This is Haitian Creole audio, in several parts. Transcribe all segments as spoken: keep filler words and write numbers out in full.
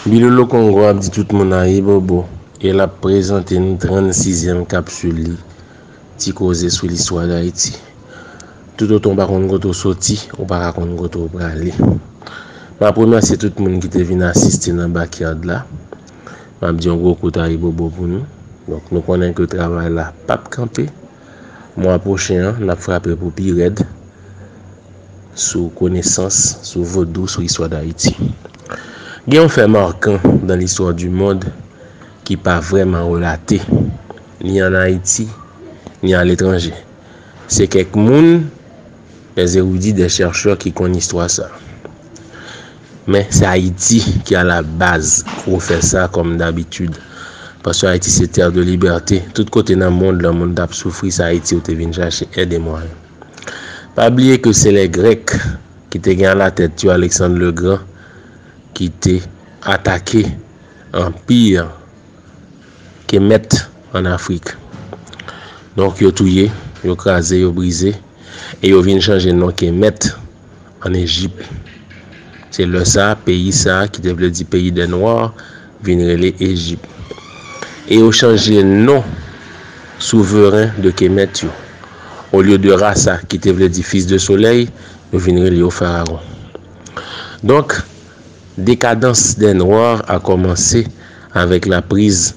Bilolo Kongo ap di tout moun ayibobo e l ap prezante nou trannsizyèm kapsil li, Ti Koze sou Listwa d Ayiti. Toutotan w pa konn kote w soti, ou pa ka konn kote w prale. M ap remèsye tout moun ki te vin asiste nan backyard la. M ap di yon gwo kout ayibobo pou nou. Donk, nou konnen ke travay la p ap kanpe. Mwa pwochen an, n ap frape pou pi rèd sou konesans, sou vodou, sou istwa d Ayiti. Gen yon fè makan dans l'histoire du monde ki pa vrèman relate, ni ann Ayiti, ni aletranje. Se kèk moun, des érudits, des chercheurs ki konn istwa sa. Men se Ayiti ki a la baz gwo fè sa, kòm dabitid. Paske Ayiti se terre de liberté. Tout kote nan mond lan, moun t ap soufri, se Ayiti yo te vin chache èd e mwayen. Pa bliye ke se lè Grèk ki te gen alatèt yo Alexandre le Grand ki te atake anpi Kemet ann Afrik. Donk, yo touye, yo kraze, yo brize, e yo vin chanje non Kemet ann Ejip. Se lè sa a, peyi sa a, ki te vle di peyi dè nwa, vin rele Ejip. E yo chanje non souveren de Kemet yo. Olye de Rasa, ki te vle di fils de soleil, yo vin rele yo Farawon. Donk, décadence des Noirs a commencé avec la prise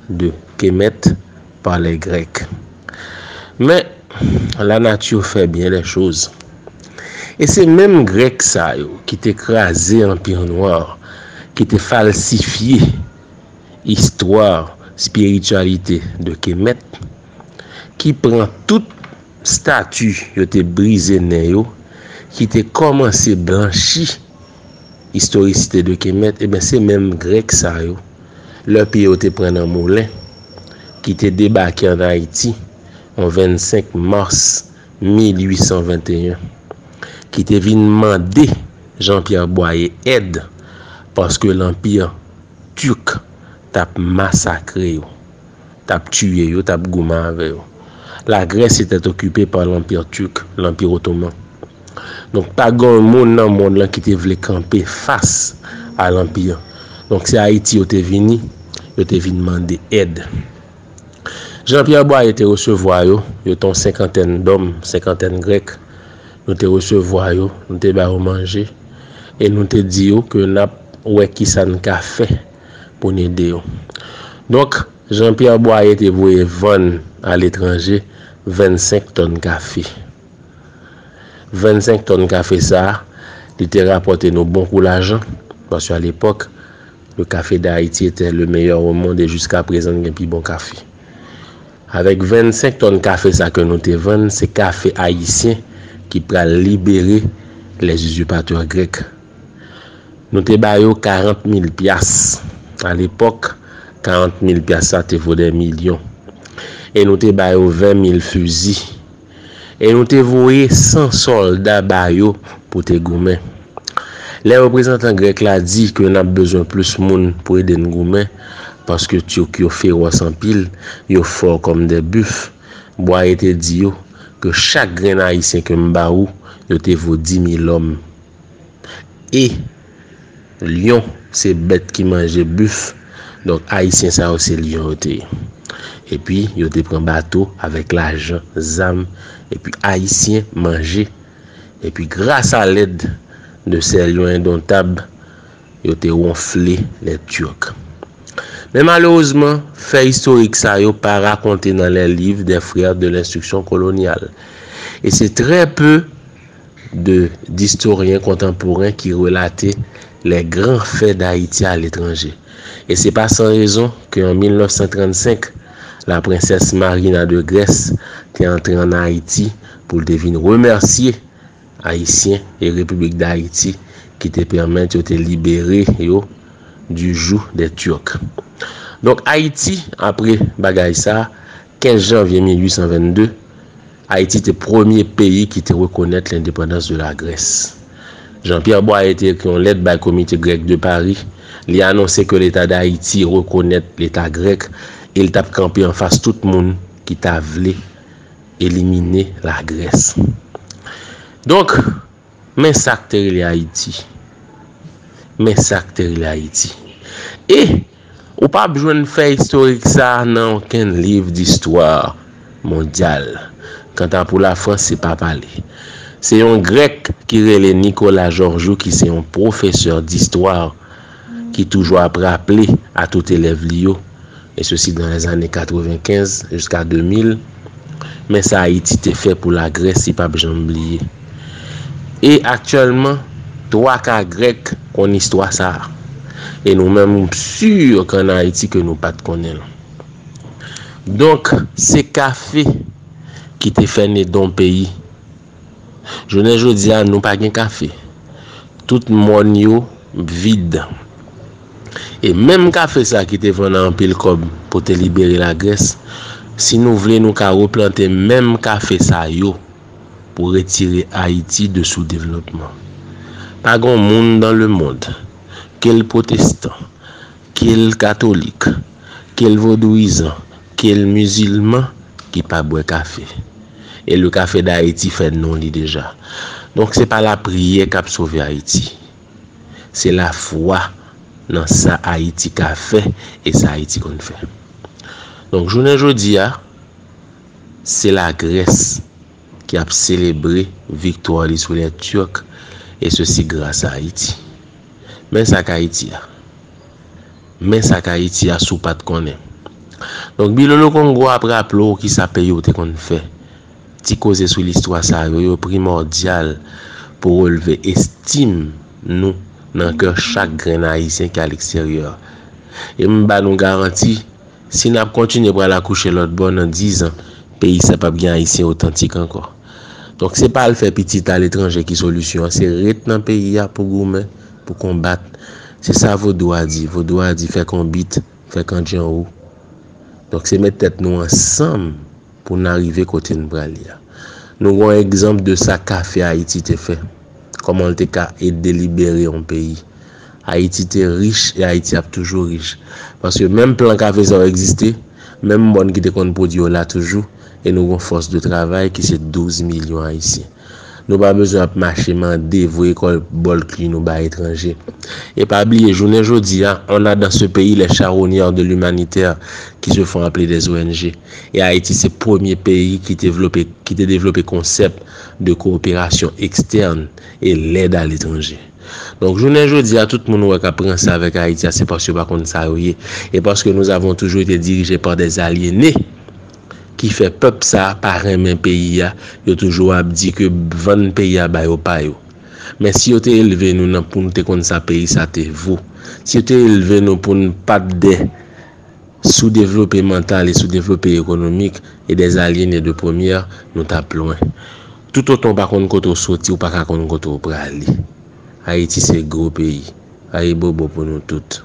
de Kemet par les Grecs. Men, la nature fait bien les choses. E se menm Grèk sa yo ki te kraze Anpi Nwa, ki te falsifye istwa, espirityalite de Kemet, ki pran tout stati yo te brize nen yo, ki te kòmanse blanchi istorisite de Kemet, ebyen, se menm Grèk sa yo, lè pye yo te pran nan moulen, ki te debake ann Ayiti, yon vennsenk mas mil uit san venteyen, ki te vin mande Jean-Pierre Boyer èd, paske lanpi Turc t ap masakre yo, t ap tiye yo, t ap goumen avè yo. La Grèce était occupée par l'Empire turc, l'Empire ottoman. Donk, pa gen yon moun nan mond lan ki te vle kanpe fas a lanpi an. Donk, se Ayiti yo te vini, yo te vin mande èd. Jean-Pierre Boyer te resevwa yo, yo te yon senkantèn dòm, senkantèn Grèk. Nou te resevwa yo, nou te ba yo manje, e nou te di yo ke n ap wè kisa n ka fè pou n ede yo. Donk, Jean-Pierre Boyer te voye vann aletranje vennsenk tòn kafe. Vennsenk tòn kafe sa a, li te rapòte nou bon kou lajan, paske a lepòk, le café d'Haïti était le meilleur au monde e jiska prezan n gen pi bon kafe. Avèk vennsenk tòn kafe sa ke nou te vann, se kafe ayisyen ki pral libere les usurpateurs grecs. Nou te ba yo karant mil pyas. A lepòk, karant mil pyas sa te vo dè milyon. E nou te ba yo ven mil fizi. E nou te voye san sòlda ba yo pou te goumen. Lè reprezantan grèk la di ke n ap bezwen plis moun pou ede n goumen, paske Turk yo fewòs anpil, yo fò kòm dè bif, Boyer te di yo ke chak grenn Ayisyen ke m ba ou, yo te vo di mil lòm. E lyon se bèt ki manje bif, donk Ayisyen sa yo se lyon yo te ye. Epi yo te pran bato avèk lajan, zam, epi Ayisyen manje. Epi gras a lèd de sè lyon endontab, yo te wonfle lè Turk. Men malerezman, fè istorik sa yo pa rakonte nan les livres des frères de l'instruction coloniale. E se trè pe de d'istoryen kontanporen ki relate les grands faits d'Haïti à l'étranger. E se pa san rezon ke an mil nèf san trannsenk, la prensès Marina de Grèce te antre ann Ayiti pou l te vin remèsye Ayisyen e Repiblik Dayiti ki te pèmèt yo te libere yo du joug dè Turk. Donk, Ayiti, apre bagay sa, kenz janvye mil uit san vennde, Ayiti te premye peyi ki te rekonèt lendepandans de la Grèce. Jean-Pierre Boyer te ekri yon lèt bay Komite Grèk de Paris. Li anonse ke Leta Dayiti rekonèt Leta grèk e l t ap kanpe anfas tout moun ki ta vle elimine Lagrès. Donk, men sa k te rele Ayiti. Men sa k te rele Ayiti. E ou p ap jwenn fè istorik sa a nan okenn liv distwa mondyal. Kanta pou Lafrans, se pa pale. Se yon Grèk ki rele Nicolas Georgiou, ki se yon pwofesè distwa ki toujou ap raple a tout elèv li yo, e sesi dans les années quatre-vingt-quinze jusqu'à deux mille, men sa Ayiti te fè pou Lagrès, li p ap janm bliye. E aktyèlman, twa ka Grèk konn istwa sa a. E nou menm, m si ke ann Ayiti ke nou pa t konnen l. Donk, se kafe ki te fè ne don peyi. Jounen jodi a, nou pa gen kafe. Tout mòn yo vid. E menm kafe sa ki te vann a anpil kòb pou te libere Lagrès, si nou vle, nou ka replante menm kafe sa yo pou retire Ayiti de soudevlopman. Pa gon moun dans le monde, ke l pwotestan, ke l katolik, ke l vodouyizan, ke l mizilman, ki pa bwè kafe. E le café d'Haïti fè non li deja. Donk, se pa lapriyè k ap sove Ayiti. Se lafwa nan sa Ayiti ka fè e sa Ayiti konn fè. Donk, jounen jodi a, se Lagrès ki ap selebre viktwa li sou lè Tèk, e sesi gras a Ayiti. Men sa k Ayiti a. Men sa k Ayiti a, si w pa t konnen. Donk, Bilolo Kongo ap raple w kisa peyi w te konn fè. Ti koze sou listwa sa yo, yo primòdyal pou relve estim nou nan kè chak grenn Ayisyen ki a leksteryè. E m ba nou garanti, si n ap kontinye pral akouche lòt bò, nan dizan, peyi sa p ap gen Ayisyen otantik ankò. Donk, se pa al fè pitit aletranje ki solisyon an, se ret nan peyi a pou goumen, pou konbat. Se sa vodou a di. Vodou a di, fè konbit, fè kandjanwou. Donk, se met tèt nou ansanm pou n arive kote n prale a. Nou gon egzanp de sa kafe Ayiti te fè. Kòman l te ka ede libere yon peyi. Ayiti te rich e Ayiti ap toujou rich. Paske menm plan kafe sa yo egziste, menm mòn ki te konn pwodui yo la toujou, e nou gon fòs de travay ki se douz milyon Ayisyen. Nou pa bezwen ap mache mande, voye kòlbòlkli nou bay etranje. E pa bliye, jounen jodi a, on a dans ce pays les charronnières de l'humanitaire qui se font appeler des O N G. E Ayiti se premye peyi ki devlope, ki te devlope konsèp de kowoperasyon ekstèn e lèd aletranje. Donk, jounen jodi a, tout moun ou wè k ap ranse avèk Ayiti a, se paske yo pa konn sa yo ye. E paske nous avons toujours été dirigés par des aliénés ki fè pèp sa a pa renmen peyi a, yo toujou ap di ke vann peyi a ba yo pa yo. Men si yo te elve nou nan pou nou te konn sa peyi sa te vo, si yo te elve nou pou n pa t de soudevlope mantal e soudevlope ekonomik e des aliénés de première, nou t ap lwen. Toutotan w pa konn kote w soti, ou pa ka konn kote w prale. Ayiti se gwo peyi. Ayibobo pou nou tout.